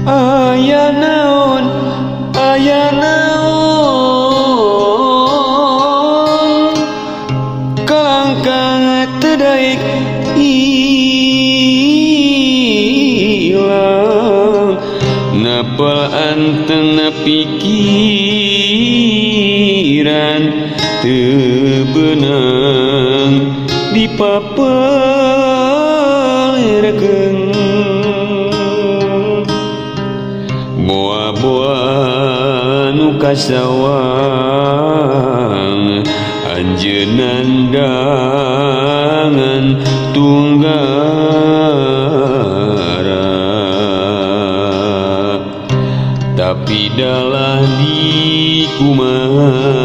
Aya naon, aya naon, kalangkang teu daek ilang, napel antengna pikiran teu beunang dipapalerkeun. Boa-boa nu kasawang anjeun nandangan tunggara, tapi dalah dikumaha.